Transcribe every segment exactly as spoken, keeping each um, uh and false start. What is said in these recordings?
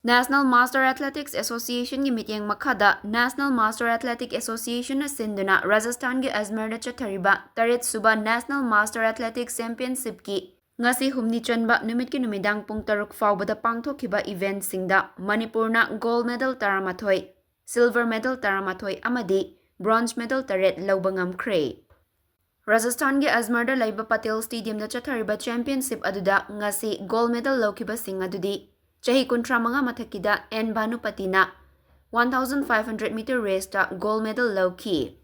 National Master Athletics Associationꯒꯤ ꯃꯤꯠꯌꯦꯡ ꯃꯈꯥꯗ National Master Athletic Associationꯅ ꯁꯤꯟꯗꯨꯅ ꯔꯥꯖꯁꯊꯥꯟꯒꯤ ꯑꯖꯃꯔꯗ ꯆꯠꯊꯔꯤꯕ ꯇꯔꯦꯠ ꯁꯨꯕ National Master Athletics Championshipꯀꯤ ꯉꯁꯤ ꯍꯨꯝꯅꯤ ꯆꯟꯕ ꯅꯨꯃꯤꯠꯀꯤ ꯅꯨꯃꯤꯗꯥꯡ ꯄꯨꯡ ꯇꯔꯨꯛ ꯐꯥꯎꯕꯗ ꯄꯥꯡꯊꯣꯛꯈꯤꯕ eventꯁꯤꯡꯗ ꯃꯅꯤꯄꯨꯔꯅ gold medal ꯇꯔꯥꯃꯥꯊꯣꯏ, silver medal ꯇꯔꯥꯃꯥꯊꯣꯏ ꯑꯃꯗꯤ bronze medal ꯇꯔꯦꯠ ꯂꯧꯕ ꯉꯝꯈ꯭ꯔꯦ꯫ ꯔꯥꯖꯁꯊꯥꯟꯒꯤ ꯑꯖꯃꯔꯗ ꯂꯩꯕ ꯄꯇꯦꯜ Stadiumꯗ ꯆꯠꯊꯔꯤꯕ championship ꯑꯗꯨꯗ ꯉꯁꯤ gold medal ꯂꯧꯈꯤꯕꯁꯤꯡ ꯑꯗꯨꯗꯤ ꯆꯍꯤ ꯀꯨꯟꯊ꯭ꯔꯥ ꯃꯉꯥ ꯃꯊꯛꯀꯤꯗ ꯑꯦꯟ ꯚꯥꯅꯨꯄꯇꯤꯅ one thousand five hundred meter raceꯇ gold medal ꯂꯧꯈꯤ꯫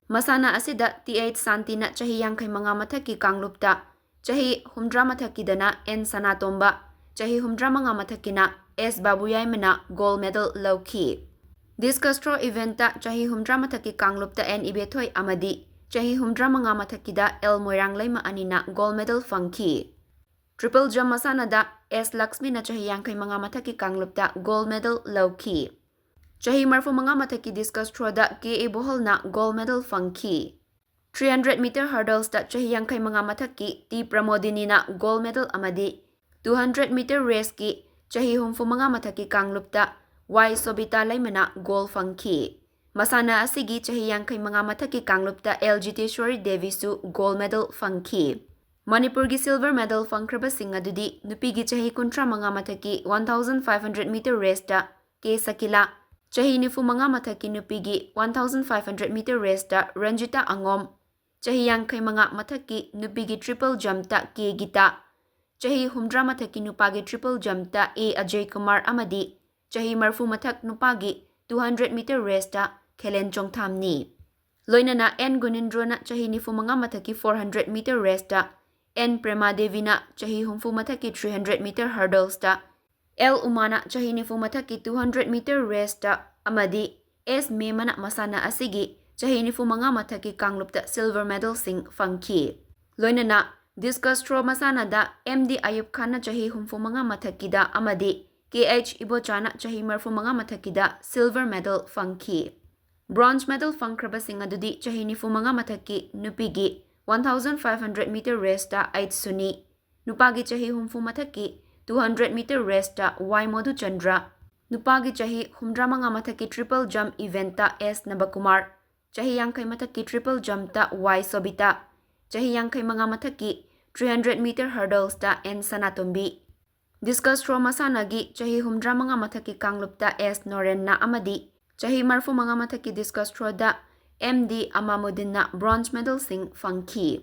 ꯃꯁꯥꯟꯅ ꯑꯁꯤꯗ ꯇꯤ ꯑꯩꯆ ꯁꯥꯟꯇꯤꯅ ꯆꯍꯤ ꯌꯥꯡꯈꯩ ꯃꯉꯥ ꯃꯊꯛꯀꯤ ꯀꯥꯡꯂꯨꯞꯇ, ꯆꯍꯤ ꯍꯨꯝꯗ꯭ꯔꯥ ꯃꯊꯛꯀꯤꯗꯅ ꯑꯦꯟ ꯁꯅꯥꯇꯣꯝꯕ, ꯆꯍꯤ ꯍꯨꯝꯗ꯭ꯔꯥ ꯃꯉꯥ ꯃꯊꯛꯀꯤꯅ ꯑꯦꯁ ꯕꯥꯕꯨꯌꯥꯏꯃꯅ gold medal ꯂꯧꯈꯤ꯫ Discus throw eventꯇ ꯆꯍꯤ ꯍꯨꯝꯗ꯭ꯔꯥ ꯃꯊꯛꯀꯤ ꯀꯥꯡꯂꯨꯞꯇ ꯑꯦꯟ ꯏꯕꯦꯊꯣꯏ ꯑꯃꯗꯤ ꯆꯍꯤ ꯍꯨꯝꯗ꯭ꯔꯥ ꯃꯉꯥ ꯃꯊꯛꯀꯤꯗ ꯑꯦꯜ ꯃꯣꯏꯔꯥꯡꯂꯩꯃ ꯑꯅꯤꯅ gold medal ꯐꯪꯈꯤ꯫ Triple jump ꯃꯁꯥꯟꯅꯗ ꯑꯦꯁ ꯂꯛꯁꯃꯤꯅ ꯆꯍꯤ ꯌꯥꯡꯈꯩ ꯃꯉꯥ ꯃꯊꯛꯀꯤ ꯀꯥꯡꯂꯨꯞꯇ gold medal ꯂꯧꯈꯤ꯫ ꯆꯍꯤ ꯃꯔꯐꯨ ꯃꯉꯥ ꯃꯊꯛꯀꯤ discus throwꯗ K A ꯕꯣꯍꯜꯅ gold medal ꯐꯪꯈꯤ꯫ Three hundred meter hurdlesꯇ ꯆꯍꯤ ꯌꯥꯡꯈꯩ ꯃꯉꯥ ꯃꯊꯛꯀꯤ ꯇꯤ ꯄ꯭ꯔꯃꯣꯗꯤꯅꯤꯅ gold medal ꯑꯃꯗꯤ two hundred meter raceꯀꯤ ꯆꯍꯤ ꯍꯨꯝꯐꯨ ꯃꯉꯥ ꯃꯊꯛꯀꯤ ꯀꯥꯡꯂꯨꯞꯇ ꯋꯥꯏ ꯁꯣꯕꯤꯇꯥ ꯂꯩꯃꯅ gold ꯐꯪꯈꯤ꯫ ꯃꯁꯥꯟꯅ ꯑꯁꯤꯒꯤ ꯆꯍꯤ ꯌꯥꯡꯈꯩ ꯃꯉꯥ ꯃꯊꯛꯀꯤ ꯀꯥꯡꯂꯨꯞꯇ ꯑꯦꯜ ꯖꯤꯇꯦꯁ꯭ꯋꯔꯤ ꯗꯦꯕꯤꯁꯨ gold medal ꯐꯪꯈꯤ꯫ ꯃꯅꯤꯄꯨꯔꯒꯤ silver medal ꯐꯪꯈ꯭ꯔꯕꯁꯤꯡ ꯑꯗꯨꯗꯤ ꯅꯨꯄꯤꯒꯤ ꯆꯍꯤ ꯀꯨꯟꯊ꯭ꯔꯥ ꯃꯉꯥ ꯃꯊꯛꯀꯤ one thousand five hundred meter raceꯇ ꯀꯦ ꯁꯀꯤꯂꯥ, ꯆꯍꯤ ꯅꯤꯐꯨ ꯃꯉꯥ ꯃꯊꯛꯀꯤ ꯅꯨꯄꯤꯒꯤ one thousand five hundred meter raceꯇ Ranjita ꯑꯉꯣꯝ, ꯆꯍꯤ ꯌꯥꯡꯈꯩ ꯃꯉꯥ ꯃꯊꯛꯀꯤ ꯅꯨꯄꯤꯒꯤ triple jumpꯇ ꯀꯦ ꯒꯤꯇꯥ, ꯆꯍꯤ ꯍꯨꯝꯗ꯭ꯔꯥ ꯃꯊꯛꯀꯤ ꯅꯨꯄꯥꯒꯤ triple jumpꯇ ꯑꯦ ꯑꯖꯌ ꯀꯨꯃꯥꯔ ꯑꯃꯗꯤ ꯆꯍꯤ ꯃꯔꯐꯨ ꯃꯊꯛ ꯅꯨꯄꯥꯒꯤ two hundred meter raceꯇ ꯈꯦꯂꯦꯟ ꯆꯣꯡꯊꯥꯝꯅꯤ꯫ ꯂꯣꯏꯅꯅ ꯑꯦꯟ ꯒꯨꯅꯤꯟꯗ꯭ꯔꯣꯅ ꯆꯍꯤ ꯅꯤꯐꯨ ꯃꯉꯥ ꯃꯊꯛꯀꯤ four hundred meter raceꯇ, ꯑꯦꯟ ꯄ꯭ꯔꯦꯃꯥ ꯗꯦꯕꯤꯅ ꯆꯍꯤ ꯍꯨꯝꯐꯨ ꯃꯊꯛꯀꯤ three hundred meter hurdlesꯇ, ꯑꯦꯜ ꯎꯃꯥꯅ ꯆꯍꯤ ꯅꯤꯐꯨ ꯃꯊꯛꯀꯤ two hundred meter raceꯇ ꯑꯃꯗꯤ ꯑꯦꯁ ꯃꯦꯃꯅ ꯃꯁꯥꯟꯅ ꯑꯁꯤꯒꯤ ꯆꯍꯤ ꯅꯤꯐꯨ ꯃꯉꯥ ꯃꯊꯛꯀꯤ ꯀꯥꯡꯂꯨꯞꯇ silver medalꯁꯤꯡ ꯐꯪꯈꯤ꯫ ꯂꯣꯏꯅꯅ discus throw ꯃꯁꯥꯟꯅꯗ ꯑꯦꯝ ꯗꯤ ꯑꯌꯨꯕ ꯈꯥꯟꯅ ꯆꯍꯤ ꯍꯨꯝꯐꯨ ꯃꯉꯥ ꯃꯊꯛꯀꯤꯗ ꯑꯃꯗꯤ ꯀꯦ ꯑꯩꯆ ꯏꯕꯣꯆꯥꯅ ꯆꯍꯤ ꯃꯔꯐꯨ ꯃꯉꯥ ꯃꯊꯛꯀꯤꯗ silver medal ꯐꯪꯈꯤ꯫ Bronze medal ꯐꯪꯈ꯭ꯔꯕꯁꯤꯡ ꯑꯗꯨꯗꯤ ꯆꯍꯤ ꯅꯤꯐꯨ ꯃꯉꯥ ꯃꯊꯛꯀꯤ ꯅꯨꯄꯤꯒꯤ one thousand five hundred meter raceꯇ ꯑꯩꯆ ꯁꯨꯅꯤ, ꯅꯨꯄꯥꯒꯤ ꯆꯍꯤ ꯍꯨꯝꯐꯨ ꯃꯊꯛꯀꯤ Two hundred meter race ꯇ ꯋꯥꯏ ꯃꯣꯗꯨꯆꯟꯗ꯭ꯔ, ꯅꯨꯄꯥꯒꯤ ꯆꯍꯤ ꯍꯨꯝꯗ꯭ꯔꯥ ꯃꯉꯥ ꯃꯊꯛꯀꯤ triple jump event ꯇ ꯑꯦꯁ ꯅꯕꯀꯨꯃꯥꯔ, ꯆꯍꯤ ꯌꯥꯡꯈꯩ ꯃꯊꯛꯀꯤ triple jump ꯇ ꯋꯥꯏ ꯁꯣꯕꯤꯇꯥ, ꯆꯍꯤ ꯌꯥꯡꯈꯩ ꯃꯉꯥ ꯃꯊꯛꯀꯤ three hundred meter hurdles ꯇ ꯑꯦꯟ ꯁꯅꯥꯇꯣꯝꯕꯤ, discus throw ꯃꯁꯥꯟꯅꯒꯤ ꯆꯍꯤ ꯍꯨꯝꯗ꯭ꯔꯥ ꯃꯉꯥ ꯃꯊꯛꯀꯤ ꯀꯥꯡꯂꯨꯞꯇ ꯑꯦꯁ ꯅꯣꯔꯦꯟꯅ ꯑꯃꯗꯤ ꯆꯍꯤ ꯃꯔꯤꯐꯨ ꯃꯉꯥ ꯃꯊꯛꯀꯤ discus throw ꯗ ꯑꯦꯝ ꯗꯤ ꯑꯃꯥꯃꯨꯗꯤꯟꯅ bronze medal ꯁꯤꯡ ꯐꯪꯈꯤ꯫